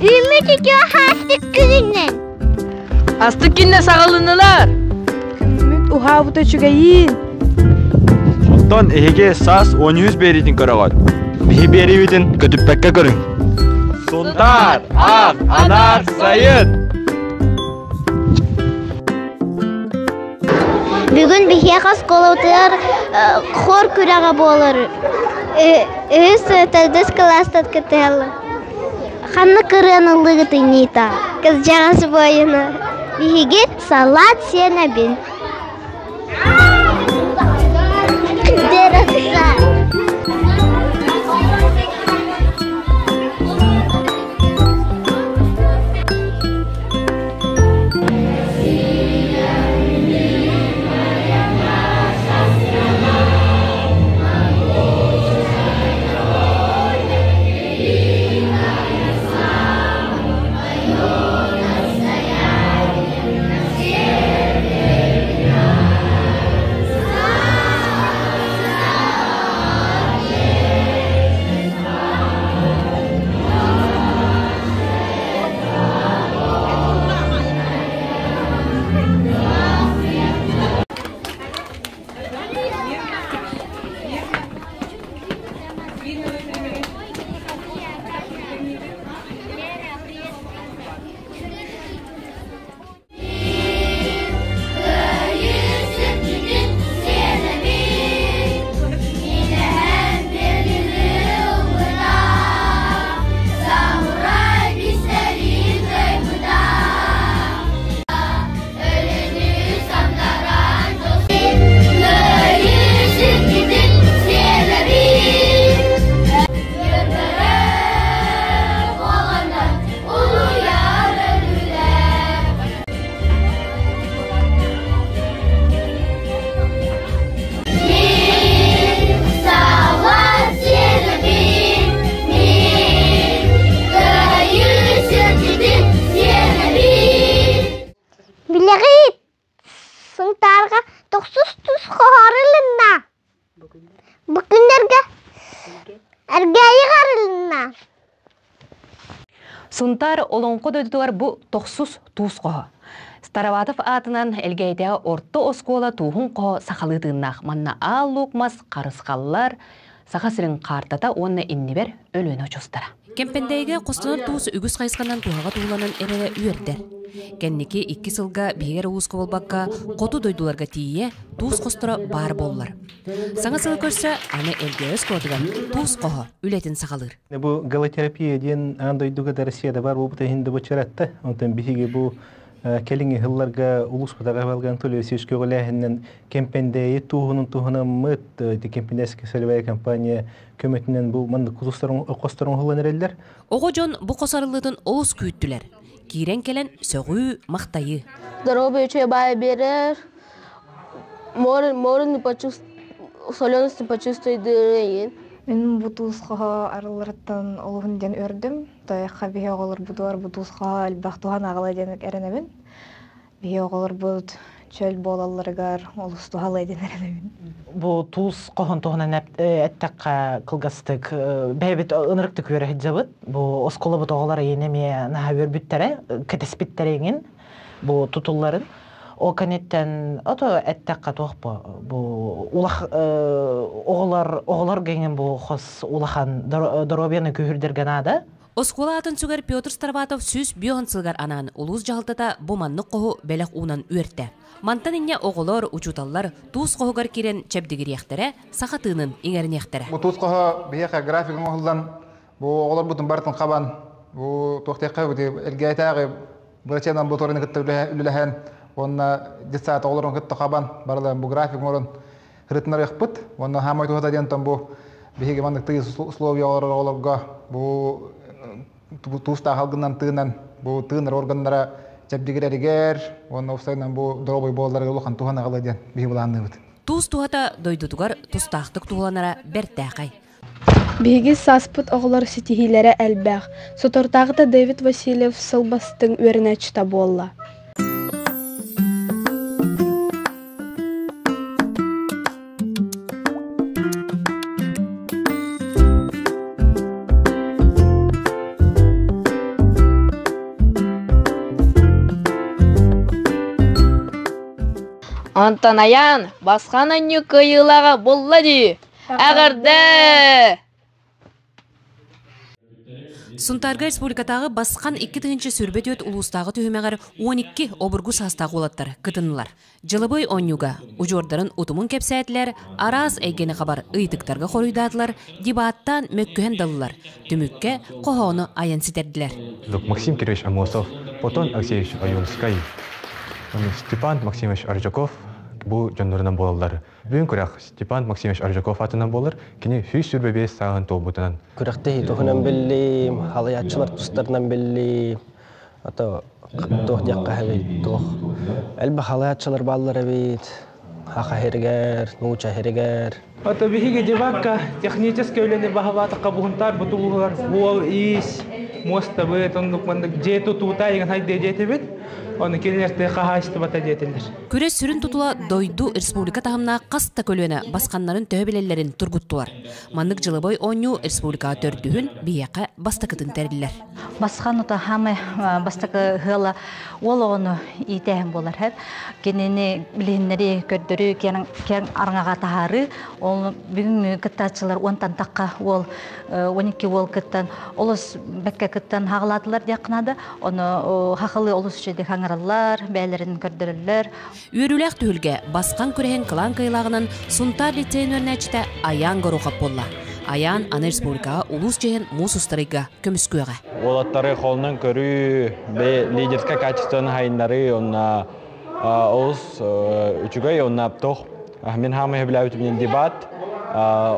Үүммүт үтүө хаастык күнүнэн! Астык кинне саҕалыннылар! Күммүт уһаабыта үчүгэйиин! Оттон эһиги саас 13 биэриитин көрөҕүт. Биһи биэриибитин көтүппэккэ көрүҥ. Сунтаар, ах, анаар, сайын! Бүгүн биһиэхэ оскуолабытыгар хор күрэҕэ буолар. Үһүс төрдүс кылаастан кыттыһаллар. Ханнык ырыаны ыллыгытый Нита? Кырдьаҕас буойуна. Биһиги салат сиэнэбин. Билэҕит, Сунтаарга тохсус тус хоһоорулунна. Бу күннэргэ Эргээйи харылынна. Сунтаар Олоҥхо дойдутугар бу тохсус туус хоһо. Староватов аатынан Элгээйитээҕи орто оскуола тууһун хоһо сахалыы тыыннаах. Манна аал луук мас, харысхаллар, Саха сирин каартата уонна иннибэр Өлүөнэ очуостара. Кэмпэндээйигэ хостонор туус үгүс хайысханан туһаҕа туһуланан эрэрэ үөрдэр. Кэнники икки сылга биһигэр улууска буолбакка, хоту дойдуларга тиийэ туус хосторо баар буоллар. Саҥа сылы көрсө аны Элгээйи оскуолатыгар туус хоһо үлэтин саҕалыыр. Бу галотерапия диэн аан дойдуга да Россияда бар буолбута иһин да бочуратта. Онтон биһиги бу кэлиҥҥи сылларга улууспутугар Анатолий Васильевич көҕүлээһининэн Кэмпэндээйи туоһунун туһунаммыт Кэмпэндээйская солевая компания көмөтүнэн бу маннык хосторун оһолон эрэллэр. Оҕо дьон бу хос арыллыытын олус күүттүлэр. Киирэн кэлэн сөҕүү, махтайыы. Здоровье үчүгэй баайы биэрэр, море, море не почувствует, соленость не почувствует эйин. Мин бу туус хоһо арылларыттан олуһун диэн үөрдүм. Тойохха биһи оҕолорбутугар бу туус хоһо элбэх туһан аҕала диэн эрэнэбин. Биһи оҕолорбут чөл буолалларыгар олус туһалыа диэн эрэнэбин. Бу туус хоһон туһунан эттэххэ кылгастык бэйэбит ынырыктык үөрэ сылдьабыт. Бу оскуолабыт оҕолор эйиэнэ эмиэ наһаа үөрбүттэрэ, кэтэспиттэрэ иҥин бу тутулларын. Ол кэнниттэн ото эттэххэ туох бу бу улах оҕолор оҕолор гиҥин бу хос улахан доруобуйаны күүһүрдэргэ наада. Оскуола аатын сүгэр Петр Староватов 105 сылыгар анаан улуус дьаһалтата бу маннык хоһу бэлэх уунан үөртэ. Мантан инньэ оҕолор, учууталлар туус хоһугар киирэн чэбдигириэхтэрэ, саха тыынын иҥэриниэхтэрэ. Бу туус хоһо биһиэхэ график оҥоһуллан, бу оҕолорбутун барытын хабан, бу туох диэххэ элгээтээҕи врачебнай амбулаторияны кытта үлэлэһэн уонна детсад оҕолорун кытта хабан барыларын бу график оҥорон ырытынарыахпыт уонна хаамай туһата диэн бу биһиги маннык тыйыс условия олорор оҕолорго бу туустаах алгынан тыынан бу тыынар органнара чэбдигирэригэр уонна уопсайынан бу доруобуй буолларыгар улахан туһаны аҕалыа диэн биһи былаанныыбыт. Туус туһата дойдутугар тустаахтык туһуланара бэртээхэй. Биһиги сааспыт оҕолор ситиһиилэрэ элбэх. Соторутааҕыта Дэвид Васильев сыл бастыҥ үөрэнээччитэ буолла. Онтон Айаан басхан анньыы кыайыылааҕа булла дии! Эҕэрдэ! Сунтаарга республикатааҕы Басхан 2024 улуустааҕы түһүмэҕэр 12 обургу саастаах уолаттар кытыннылар. Дьылабыай оонньууга удьуордарын утумун кэпсээтилэр, араас эйгэни хабар ыйытыктарга хоруйдаатылар, дебаттаан мөккүһэн даллылар. Түмүккэ хоһоону айан ситэрдилэр. Максим Кирович Аммосов, Платон Алексеевич Ойуунскай, Степан Максимович Аржаков бу дьоннорунан буолаллар. Бүгүн күрэх Степан Максимович Аржаков атынан буолар, кини 125 сааһын туолбутунан. Күрэхтэһии туһунан биллим, халыйааччылар тустарынан биллим. Ато туох диэххэ эбит, туох элбэх халыйааччылар бааллар эбит. Хаха һиригэр, нууча һиригэр. Ото биһиги дебакка техническэй үлэни баһылаатахха буһунтаар бутулуһугар уол иис муостабыт оннук маннык дьиэ тутуута игин хайдыа диэтибит. Оны кинилэрти хаһаайыстыбата диэтилэр. Күрэс сүрүн тутула дойду республика таһымнаах хас да көлүөнэ басханнарын төһө билэллэрин тургуттулар. Маннык дьылабой оонньуу республикаҕа төрдүһүн биһиэхэ бастакытын тэриллэр. Басхан утахамы бастакы ыала уол оҕону иитээһин буолар хэп. Кинини билиһиннэри көрдөрүү киэҥ араҥаҕа таһаарыы. Ол бүгүҥҥү кыттааччылар уонтан тахха уол 12 уол кыттан олус бэккэ кыттан хаҕалаатылар диэххэ наада. Ону хахалы олус үчүгэйдик хаҥараллар, бэйэлэрин көрдөрөллөр. Үөрүүлээх түһүлгэ Басхан күрэһин кылаан кыайылааҕынан Сунтаар лицейин үөрэнээччитэ Айаан Горохов буолла. Айаан аны республикаҕа улуус чиэһин муус устарыйга көмүскүөҕэ. Уолаттары холунан көрүү, бэйэ лидерскэй качествоны хайыннарыы, онна олус үчүгэй, онна туох мин хаамай сөбүлээбитим дебат,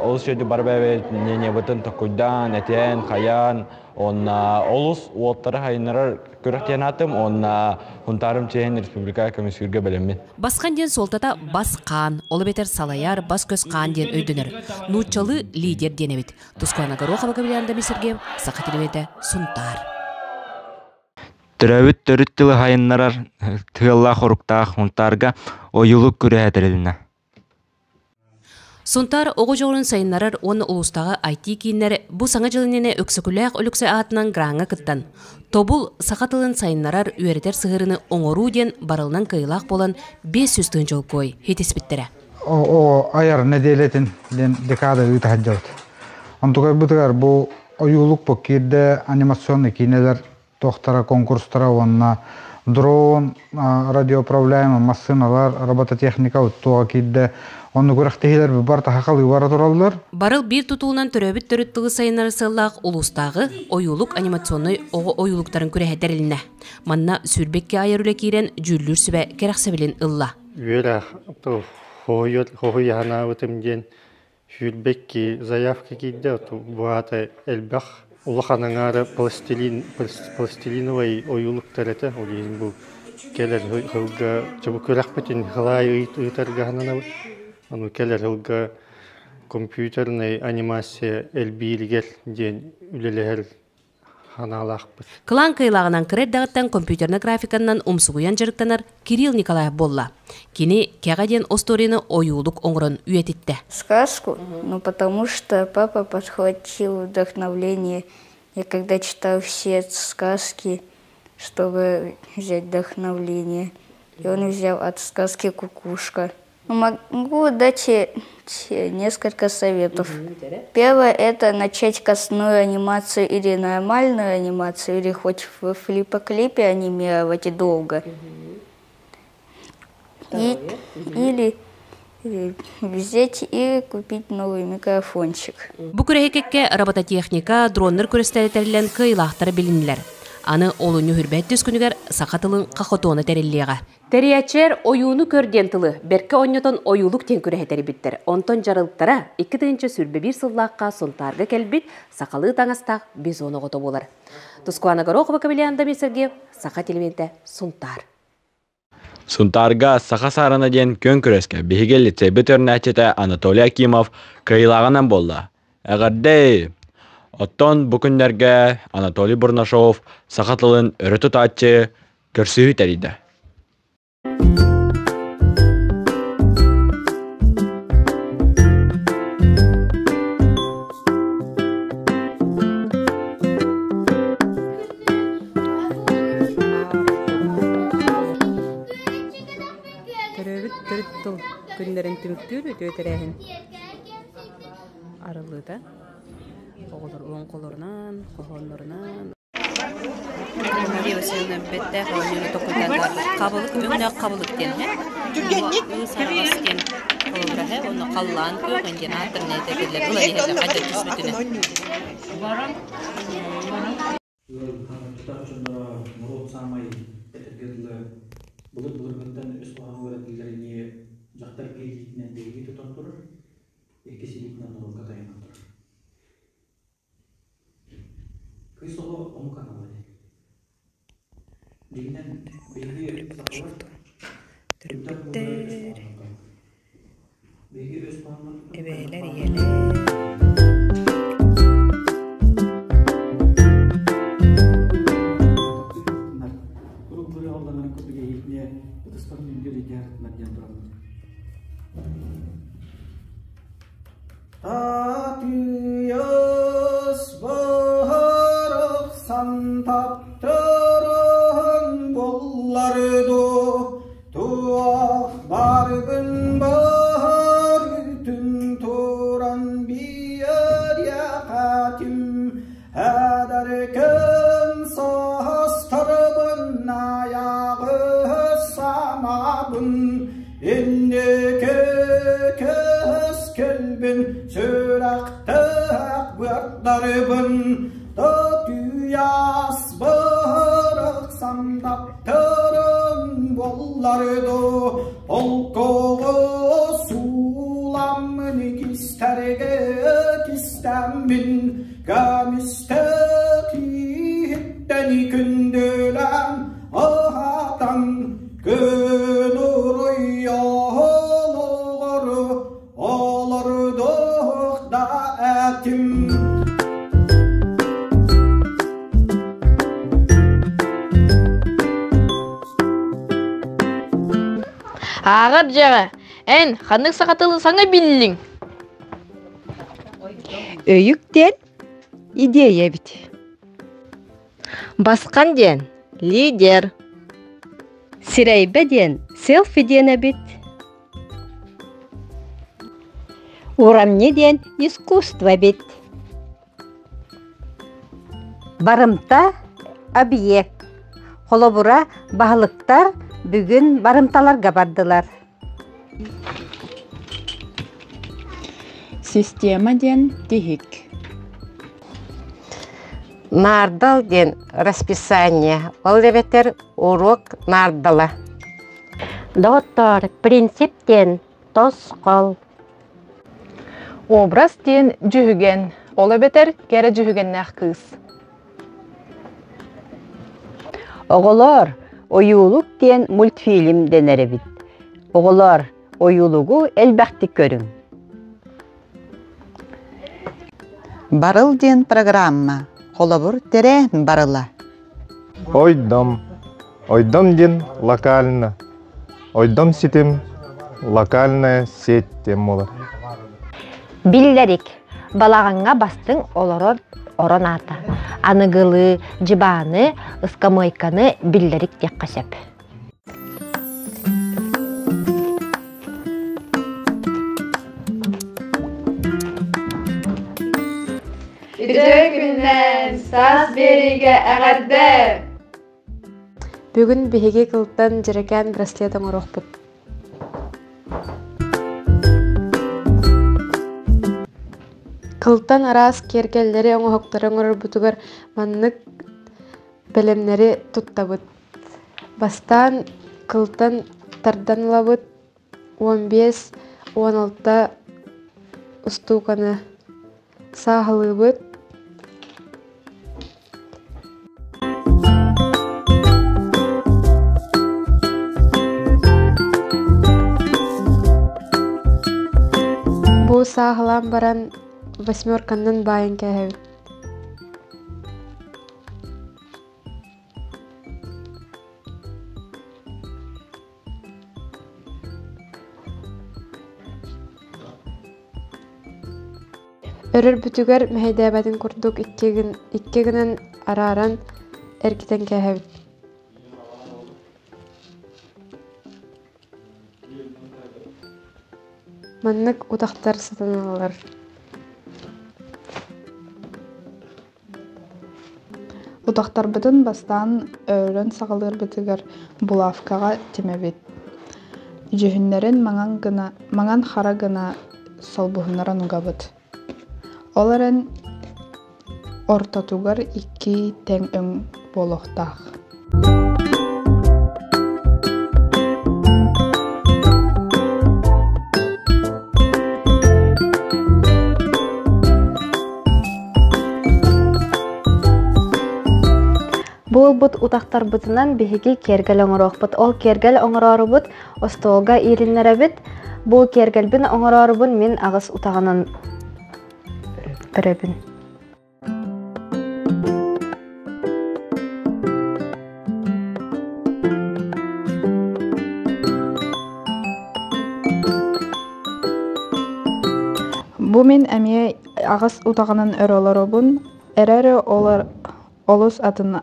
олус үчүгэй бары бэйэ мнениебытын токуйдаан, этэн, хайаан, Онна олус уоттары хайыннарар күрэх диэн аатым, уонна Хунтаарым чиэһин республика көмүскүүргэ бэлэммин. Басхан диэн суолтата бас хаан, ол эбэтэр салайар, бас-көс хаан диэн өйдөнөр. Нууччалыы лидер диэн эбит. Тускуана Горохова Гавриан Сергеев, Саха телевидениетэ, Сунтаар. Төрөөбүт төрүт тылы хайыннарар тыаллаах-оруктаах Хунтаарга ойуулук күрэһэ тэрилиннэ. Сунтаар оҕо дьоҕурун сайыннарар уонна улуустааҕы IT-кииннэр бу саҥа дьыл иннинэ Өксөкүлээх Өлөксөй аатынан граҥҥа кыттан, Тобул саха тылын сайыннарар, үөрэтэр сыһыарыны оҥоруу диэн барылынан кыайыылаах буолан 500 тыһыынча холкуой хитиспиттэрэ. Оҕо айар нэдиэлэтин диэн декада ыыта сылдьабыт. Онтукайбытыгар бу ойуулук бу киирдэ анимационный киинэлэр туохтара конкурстара уонна дрон, радиоуправляемый массыыналар, робототехника туоҕа киирдэ. Онно күрэхтэһиилэр бар тахакалыы бара тураллар. Барыл биир тутулунан төрөөбүт төрүт тылы сайыннарар сыаллаах улуустааҕы ойуулук анимационнай оҕо ойуулуктарын күрэһэ тэрилиннэ. Манна сүүрбэккэ айар үлэ киирэн дьүүллүүр сүбэ кэрэхсэбилин ылла. Үөрэх хоһуйанаабытым диэн Сүүрбэкки заявка киирдэ, бу аата элбэх улахан аҥаара пластилин, пластилиновай ойуулуктар этэ. Ол иһин бу кэлэр сылга чобу күрэхпитин хылаай ыытарга сананабыт. Ону кэлэр сылга компьютернай анимация элбииригэр диэн үлэлэһэр ханаалаахпыт. Кылаан кыайылааҕынан кыра эрдэҕиттэн компьютернай графиканнан умсугуйан дьарыктанар Кирилл Николаев буолла. Кини Кэҕэ диэн остуоруйаны ойуулук оҥорон үйэтиттэ. Сказку? Ну, потому что папа подхватил вдохновление. Я когда читал все сказки, чтобы взять вдохновление. И он взял от сказки «Кукушка». Могу дать несколько советов. Первое – это начать костную анимацию или нормальную анимацию, или хоть в флипоклипе анимировать долго. И, или взять и купить новый микрофончик. Бу күрэһи робототехника, дроннар күрэстэрэ тэриллэн кыайыылаахтара билиннилэр. Аны олунньу хүрбэт түс күнүгэр саха тылын хохотуона тэриллиэҕэ. Тэрийээччилэр ойууну көр диэн тылы бэркэ онньотон ойуулук диэн күрэһи тэрийбиттэр. Онтон дьарылыктара 2021 сыллаахха Сунтаарга кэлбит сахалыы таҥастаах бизон оҕото буолар. Тускуана Горохова, Кабельян Дамир Сергеев, Саха телевидениетэ, Сунтаар. Сунтаарга Саха саарына диэн күөн күрэскэ биһиги лицейбит өрнөөччүтэ Анатолий Акимов кыайыылааҕынан буолла. Эҕэрдэ! Оттон бу күннэргэ Анатолий Бурнашов саха тылын өрө тутааччы көрсүһүү тэрийдэ. Төрөөбүт төрүт тыл Түмүктүүр үтүө тэрээһин арыллыыта оҕолор олоҥхолорунан, хоһооннорунан Мария Васильевна бэттээх оонньууну токуйдаан хабылык өҥнөөх хабылык диэн Түргэнник ыыс араҕас диэн холобура уонна халлаан күөх диэн ааттарын этэллэр ылан иһэллэр хайдах түспүтүнэн. Ыал дьонноро норуот саамай этэргэ дылы былыр-былыргыттан өс хоһоонугар этиллэринии дьахтар биир илиитинэн биһиги тутан турар, иккис илиитинэн норуокка тайанан турар. Кыыс оҕо омук анала дии. Дьиҥинэн биһиги сахалар Төрөппүттэр, Биһиги өс хоһооннор эбээлэр, ийэлэр Куруук быры алланарын курдук эһиитине ытыстарын үрдүгэр илдьэ диэн тураммыт. Татыйас баһарахсан таптырын булларду, туох баргын баһар бүтүн туран биэриэхэтим, эдэркин саастарбын аяғы самабын, инники кэскилбин сүрэхтээх быардарыбын, Татыйас барахсан таптырын булларду, Полкоҕо сууламмын кистэргэ кистэммин, Көмүстэ киһиттэн күндүлээн аһатан, Күн уруйа олоҕору олордуох да этим. Ааҕар дьиэҕэ эн ханнык саха тылын саҥа биллиҥ? Өйүк диэн идея эбит. Басхан диэн лидер. Сирэйбэ диэн селфи диэн эбит. Урамньы диэн искусство эбит. Барымта объект. Холобура, баһылыктар бүгүн барымталарга бардылар. Система диэн тиһик. Наардал диэн расписание, ол эбэтэр уруок наардала. Доҕоттоор, принцип диэн тосхол. Образ диэн дьүһүгэн, ол эбэтэр кэрэ дьүһүгэннээх кыыс. Оҕолоор, ойуулук диэн мультфильм дэнэр эбит. Оҕолоор, ойуулугу элбэхтик көрүҥ. Барыл диэн программа, холобур, тэрээһин барыла. Ойдом. Ойдом диэн локально. Ойдом ситим локальная сеть диэн буолар. Биллэрик, балаҕаҥҥа бастыҥ олорор орон аата. Аныгылыы дьыбааны, ыскамыайканы биллэрик диэххэ сөп. Үтүө күннэн, саас биэриигэ эҕэрдэ! Бүгүн биһиги кылтан дьэрэкээн браслет оҥоруохпут. Кылтан араас киэргэллэри оҥоһуктары оҥорорбутугар маннык бэлэмнэри туттабыт. Бастаан кылтан тардан ылабыт, 15, 16 устууканы сааһылыыбыт. Бу сааһылаан баран восьмерканнан баайан кээһэбит. Өрөрбүтүгэр мэһэйдээбэтин курдук икки гынан арааран эргитэн кээһэбит. Маннык утахтар сатаналлар. Утахтарбытын бастаан өрөн саҕалыырбытыгар булавкаҕа тимэбит. Дьүһүннэрин маҥан гына, маҥан хара гына солбуһуннаран угабыт. Ол эрэн ортотугар икки тэҥ өҥ буолуохтаах. Буолбут утахтарбытынан биһиги киэргэл оҥоруохпут. Ол киэргэл оҥороорубут остуолга иилиннэрэбит. Бу киэргэлбин оҥороорубун мин аҕыс утаҕынан өрөбүн. Бу мин эмиэ аҕыс утаҕынан өрө олоробун, эрээри олор олус атын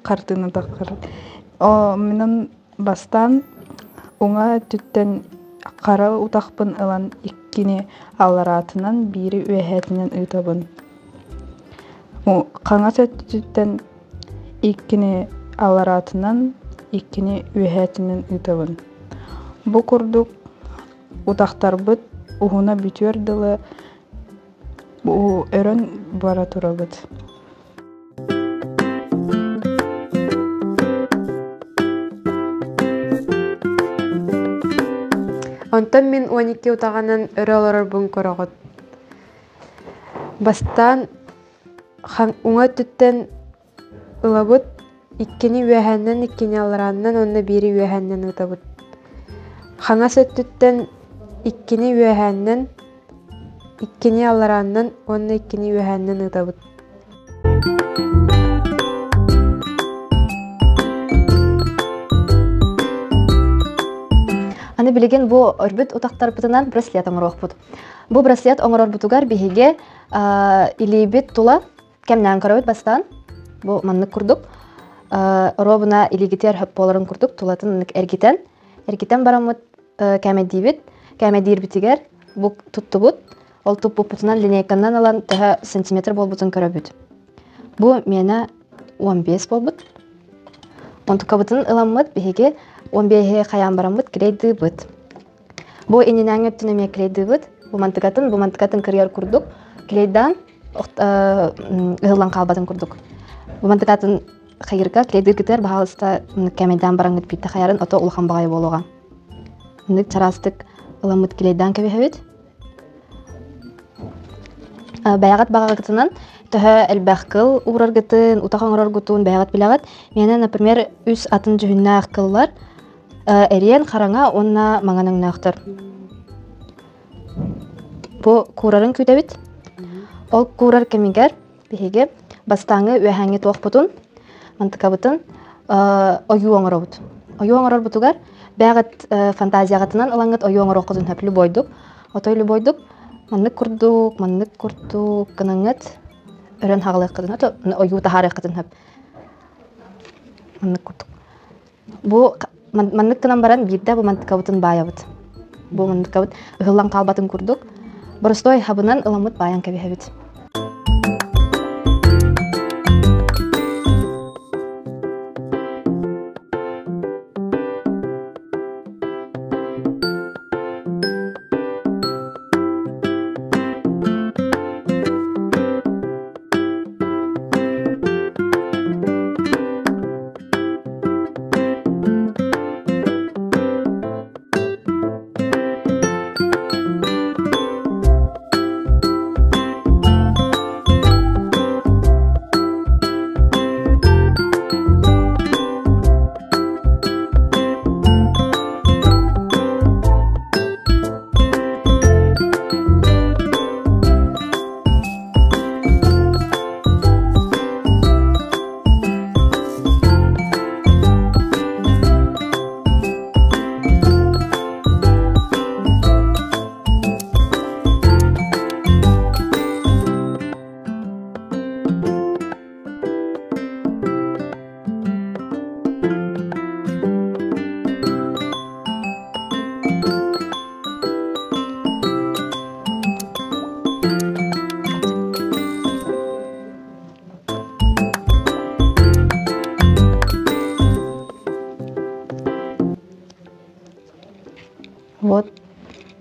хартыына таххар. Минин бастаан уҥа өттүттэн хара утахпын ылан иккини аллараатынан, биири үөһээтинэн ыытабын. Хаҥас өттүттэн иккини аллараатынан, иккини үөһээтинэн ыытабын. Бу курдук утахтарбыт уһуна бүтүөр дылы өрөн бара турабыт. Онтон мин 12 утаҕынан өрө олорорбун көрөҕүт. Бастаан уҥа өттүттэн ылабыт, иккини үөһээннэн, иккини алларааннан уонна биири үөһээннэн ыытабыт. Хаҥас өттүттэн иккини үөһээннэн, иккини алларааннан уонна иккини үөһээннэн ыытабыт. Аны билигин бу өрбүт утахтарбытынан браслет оҥоруохпут. Бу браслет оҥорорбутугар биһиги илиибит тула кэмнээн көрөбүт бастаан. Бу маннык курдук. Оруобуна илиигитигэр хөп буоларын курдук тулатын маннык эргитэн, эргитэн бараммыт кээмэйдиибит. Кээмэйдиирбитигэр бу туттубут. Ол туппуппутунан линейканан ылан төһө сантиметр буолбутун көрөбүт. Бу миэнэ 15 буолбут. Онтукабытын ыламмыт биһиги 15-и хайаан бараммыт клейдыыбыт. Бу иннинээҥи өттүн эмиэ клейдыыбыт. Бу мантыкатын, бу мантыкатын кырыйар курдук клейдаан ыһыллан хаалбатын курдук. Бу мантыкатын хайырга клейдыыргытыгар баһаалыста кэмэйдээн бараҥҥыт биирдэ хайарын ото улахан баҕайы буолуоҕа. Маннык чараастык ыламмыт клейдаан кэбиһэбит. Бэйэҕит баҕаҕытынан төһө элбэх кыл уураргытын, утах оҥороргутун бэйэҕит билэҕит. Миэнэ, например, үс атын дьүһүннээх кыллар эриэн, хараҥа уонна маҥан өҥнөөхтөр. Бу куурарын күүтэбит. Ол куурар кэмигэр биһиги бастааҥҥы үөһээҥҥи туохпутун, мантыкабытын ойуу оҥоробут. Ойуу оҥорорбутугар бэйэҕит фантазияҕытынан ылаҥҥыт ойуу оҥоруоххутун сөп любойдук. Отой любойдук маннык курдук, маннык курдук гынаҥҥыт өрөн хаҕалыаххытын, ойуу таһаарыаххытын сөп. Маннык курдук. Бу маннык гынан баран биирдэ бу мантыкабытын баайабыт. Бу мантыкабыт ыһыллан хаалбатын курдук боростуой хабынан ыламмыт баайан кэбиһэбит.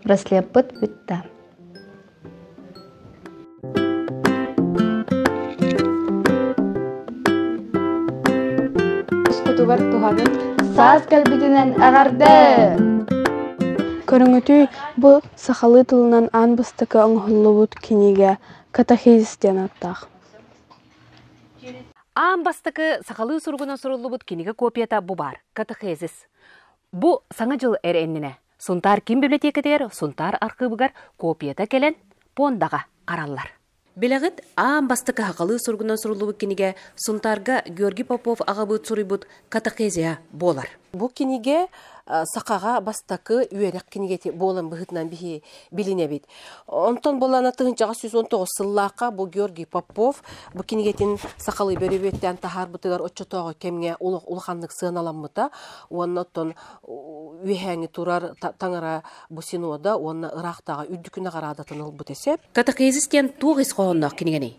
Браслеппыт бүттэ. Ускутугар туһанын Саас кэлбитинэн эҕэрдэ! Көрүҥүтүй бу сахалыы тылынан аан бастакы оҥоһуллубут кинигэ «Катехизис» диэн ааттаах. Аан бастакы сахалыы суругунан суруллубут кинигэ копията бу баар «Катехизис». Бу Саҥа дьыл эрэ иннинэ Сунтаар киин библиотекатыгар Сунтаар архыыбыгар копията кэлэн пуондаҕа хараллар. Билэҕит, аан бастакы сахалыы суругунан суруллубут кинигэ Сунтаарга Георгий Попов аҕабыыт суруйбут «Катехезия» буолар. Бу кинигэ сахаҕа бастакы үөрэх кинигэтэ буолан быһыытынан биһи билинэбит. Онтон буолана тыһыынчаҕа 119 сыллаахха бу Георгий Попов бу кинигэтин сахалыы бөрөбүөттээн таһаарбытыгар оччотооҕу кэмҥэ улаханнык сыаналаммыта уонна оттон үөһээҥи турар таҥара бу синода уонна ыраахтааҕы үрдүкү наҕараадатын ылбыт эсэп. Катехизис диэн туох ис хоһоонноох кинигэний?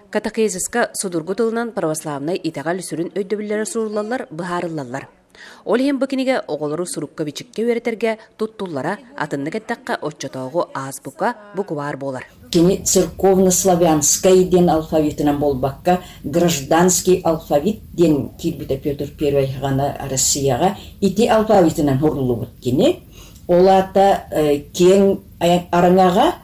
Катехизиска судургу тылынан православнай итэҕэл сүрүн өйдөбүллэрэ суруллаллар, быһаарыллаллар. Ол иһин бу кинигэ оҕолору сурукка-бичиккэ үөрэтэргэ туттуллара, атыннык эттэххэ, оччотооҕу азбука букубаар буолар. Кини церковно-славянскай диэн алфавитынан буолбакка, гражданский алфавит диэн киирбитэ Петр Первый хаҕана Россияҕа ити алфавитынан суруллубут кини. Ол аата киэҥ араҥаҕа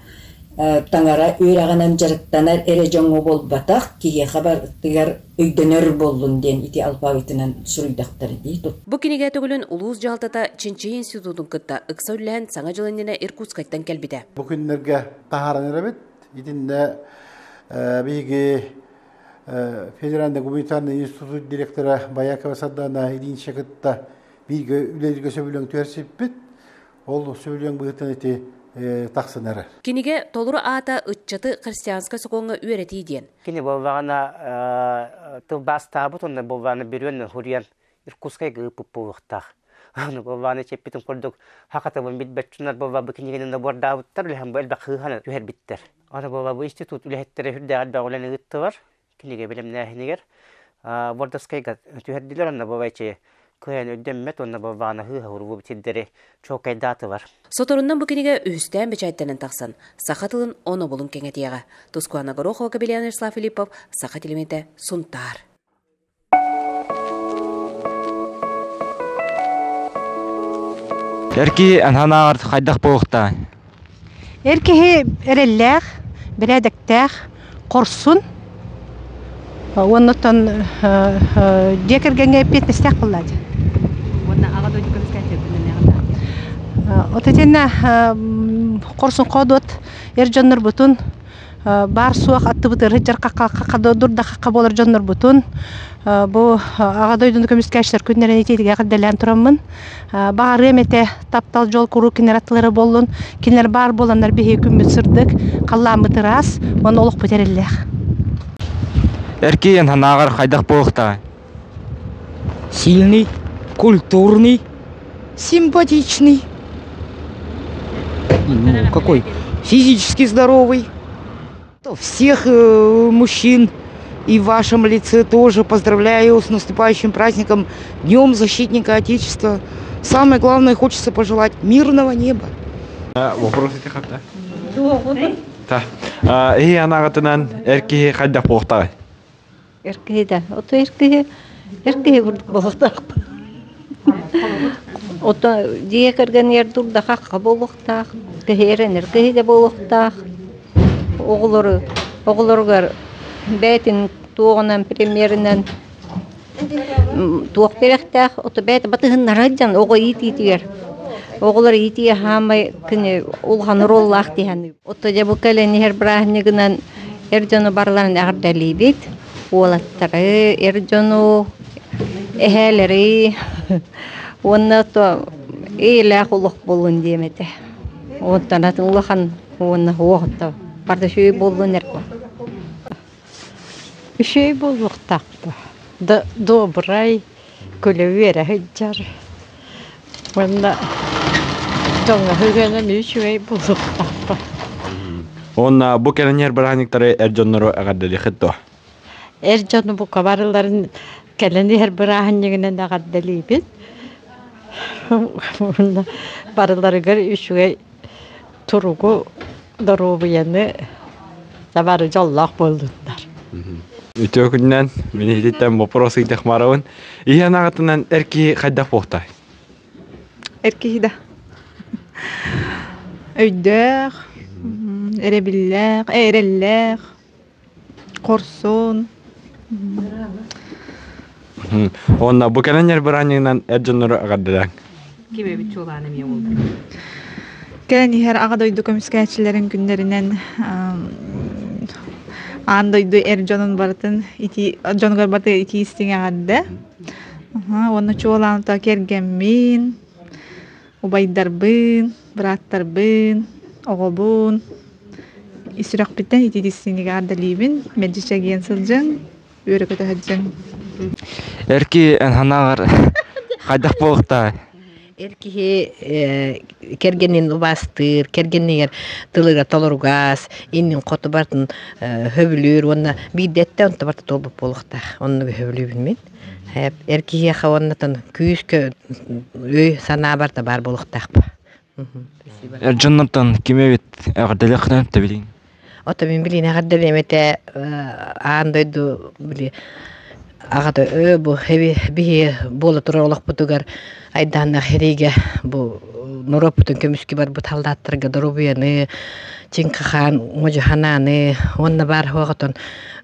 таҥара үөрэҕинэн дьарыктанар эрэ дьоҥҥо буолбатах, киһиэхэ барытыгар өйдөнөр буоллун диэн ити алфавитынан суруйдахтар дии. Бу кинигэ төгүлүн улуус дьаһалтата Чинчийии институтун кытта ыкса үллэһэн Саҥа дьыл иннинэ Иркутскайтан кэлбитэ. Бу күннэргэ таһааран эрэбит. Итиннэ биһиги Федеральный гуманитарный институт директора Боякова Сардана Ильинича кытта бииргэ үлэлииргэ сөбүлэҥ түһэрсиппит. Ол сөбүлэҥ быһыытынан ити тахсан эрэр. Кинигэ толору аата ыччаты христианскай сокуоҥҥа үөрэтии диэн. Кини буоллаҕына тылбаастаабыт уонна буоллаҕына бүрүөн хуруйан Иркутскайга ыыппыт буолуохтаах. Аны буоллаҕына чэппитин курдук хахатыбын билбэт дьоннор буолла бу кинигэни набордаабыттар үлэһэн бу элбэх хыыһаны түһэрбиттэр. Аны буолла бу институт үлэһиттэрэ сүрдээх элбэх үлэни ыыттылар. Кинигэ бэлэмнээһинигэр Бордоскайга түһэрдилэр онно бабайчы кыайан өйдөммөт уонна балбаана хыыһа урбу сирдэри чуолкайдаатылар. Соторунан бу кинигэ үһүстээн бэчээттэнэн тахсан, саха тылын онобулун кэҥэтиэҕэ. Тускуана Горохова, Кабелян Ярослав Филиппов, Саха телемиэтэ, Сунтаар. Эр киһи анһанааҕар хайдах буолуохтаах? Эр киһи эрэллээх, бэрээдэктээх, хорсун уонна оттон дьиэ кэргэҥҥэ эппиэтинэстээх буоллаа дии. Уонна аҕа дойду көмүскээччи Вот итиннэ хорсун хоодуот эр дьоннорбутун баар суох аттыбытыгар сылдьар дурда хахха буолар дьоннорбутун бу аҕа дойдуну көмүскээччилэр күннэрин итиитигэр эҕэрдэлээн тураммын баҕарыам этэ таптал дьол куруук кинилэр аттылара буоллун кинилэр баар буоланнар биһиги күммүт сырдык халлааммыт ыраас уонна олохпут эрэллээх Эркиэн санааҕар хайдах буолуохтааҕый? Сильный, культурный, симпатичный. Ну, какой? Физически здоровый. Всех мужчин и в вашем лице тоже поздравляю с наступающим праздником Днем Защитника Отечества. Самое главное, хочется пожелать мирного неба. Вопрос ити хатта. Та. Эһи анаҕытынан эр киһи хайдах буолуохтааҕый? Эр киһи да, ото эр киһи, эр киһи курдук буолуохтаахпын. Ото дьиэ кэргэнигэр дурда-хахха буолуохтаах, киһи эрэнэр киһи да буолуохтаах. Оҕолору, оҕолоругар бэйэтин туоҕунан, примеринэн туох биэрэхтээх, ото бэйэтэ батыһыннара сылдьан оҕо иитиитигэр оҕолор иитии хаамай кини улахан оруоллаах диһэн. Ото дьэ бу кэлэн иһэр бырааһынньыгынан Эр дьону барыларын эҕэрдэлиибит, уолаттары, эр дьону, эһээлэри уонна то эйэлээх олох буоллун диэм этэ. Онтон атын улахан уонна уоҕутта барда үчүгэй буоллун эрэ. Үчүгэй буолуохтаах да добрай, күлэ-үөрэ сылдьар уонна дьоҥҥо сыһыанын үчүгэй буолуохтаахпын. Уонна бу кэлэннэр бырааһынньыктары эр дьоннору эҕэрдэлиэххит дуо? Эр дьону бука барыларын кэлэн иһэр бырааһынньыгынан эҕэрдэлиибин. Уонна барыларыгар үчүгэй Туругу, доруобуйаны табары дьоллоох буоллуннар. Үтүө күнүнэн мин иһититтэн вопрос ыйтахмарабын. Иһэн аҕатынан эр киһи хайдах буолтай? Эр киһи да өйдөөх, эрэбиллээх, эрэллээх, хорсун. Уонна бу кэлэн быраанньыгынан эр дьоннору аҕардылаҥ. Ким эбит чуолаан эмиэ буолбут. Кэлэн иһэр Аҕа дойду көмүскээччилэрин күннэринэн аан дойду эр дьонун барытын итии дьонугар барыта итии истиҥ эҕэрдэ. Уонна чуолаан кэргэммин, убайдарбын, бырааттарбын, оҕобун ис сүрэхпиттэн итии истиҥник эҕэрдэлиибин. Мэлдьи чэгиэн сылдьыҥ, үөрэ-көтө сылдьыҥ. Эрки эн санааҕар хайдах буолуохтаай? Эр киһи кэргэнин убаастыыр, кэргэнигэр тылыгар толоругас, иннин хоту бартын хөбүлүүр уонна биирдэ эттэ онто барта туолбут буолуохтаах. Оннук хөбүлүүбүн мин. Эр киһиэхэ уоннатан күүскэ өй санаа барта баар буолуохтаах. Эр дьоннортон ким эбит эҕэрдэлиэххинэ тэбилиҥ? Ото мин билин эҕэрдэлиэм этэ аан дойду били аҕата өө бу биһи буола турар олохпутугар айдааннаах сэриигэ бу норуоппутун көмүскүү барбыт халдааттарга доруобуйаны чиҥ-хахаан модьу-ханааны уонна баар суоҕутун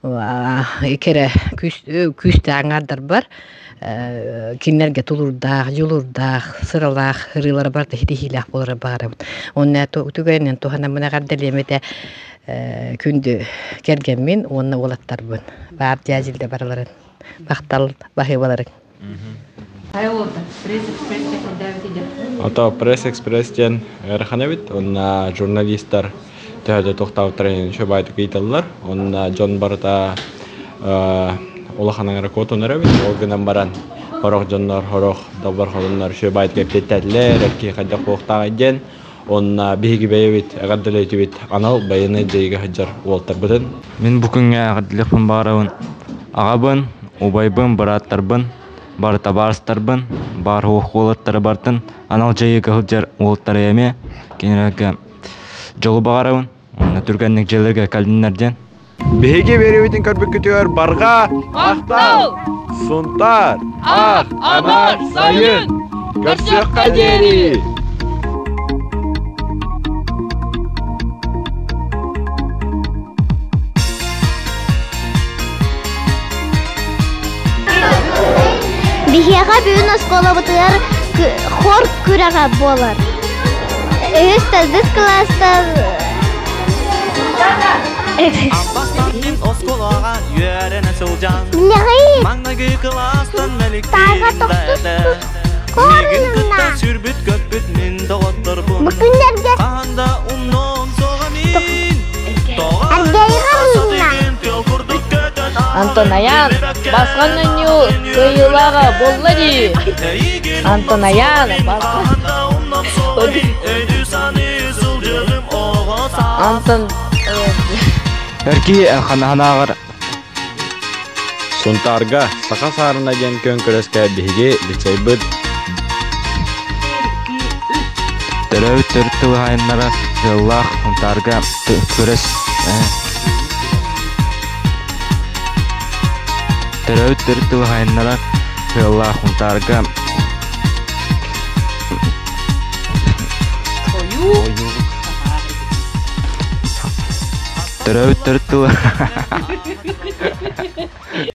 кэрэ күүстээх аҥаардарбар кинилэргэ тулуурдаах, дьулуурдаах, сыралаах ырыалара барыта ситиһиилээх буолара баҕарабыт. Уонна түгэнинэн туһанаммын эҕэрдэлиэм этэ күндү кэргэммин уонна уолаттарбын. Баар дьээдьилдэ барыларын. Махтал баһыыбаларыҥ. Ото Пресс-экспресс диэн ыарахан эбит. Онно журналистар төһө да туохтаабыттара иһин үчүгэй ыйыталлар. Онно дьон барыта улахан аҥара куотунар эбит. Ол гынан баран сорох дьоннор, сорох далбар хотуннар үчүгэй баайдык эппиэттээтилэр, эр киһи хайдах буолуохтааҕый диэн. Онно биһиги бэйэбит эҕэрдэлээтибит анал байыаннай дьайыыга сылдьар уолаттарбытын. Мин бу күҥҥэ эҕэрдэлиэхпин баҕарабын аҕабын, убайбын, бырааттарбын, бары табаарыстарбын, баар суох уолаттары барытын анал дьайыыга сылдьар уолаттары эмиэ кинилэргэ дьолу баҕарабын уонна түргэнник дьиэлэргэ кэллиннэр диэн. Биһиги биэриибитин көрбүккүтүгэр барҕа махтал! Сунтаар, ах, анар, сайын! Көрсүөххэ диэри! Биһиэхэ бүгүн оскуолабытыгар хор күрэҕэ буолар. Үһүс төрдүс кылаастар Оскуолаҕа үөрэнэ сылдьан Билэҕин Маҥнайгы кылаастан Тайга тохтус Миигин кытта сүүрбүт-көппүт мин доҕотторбун Бу күннэргэ Хаһан да умнуом суоҕа мин Антон Аян, басқан нанью кыйылаға болла ди. Антон Аян, басқан. Антон Эрки ханаһанааҕар Сунтаарга Саха саарына диэн күөн күрэскэ биһиги лицейбыт төрөөбүт төрүт тылыһаайыннара сыаллаах Сунтаарга күрэс төрөөбүт төрүт тылыһаайыннара сыаллаах Сунтаарга Төрөөбүт төрүт тыла.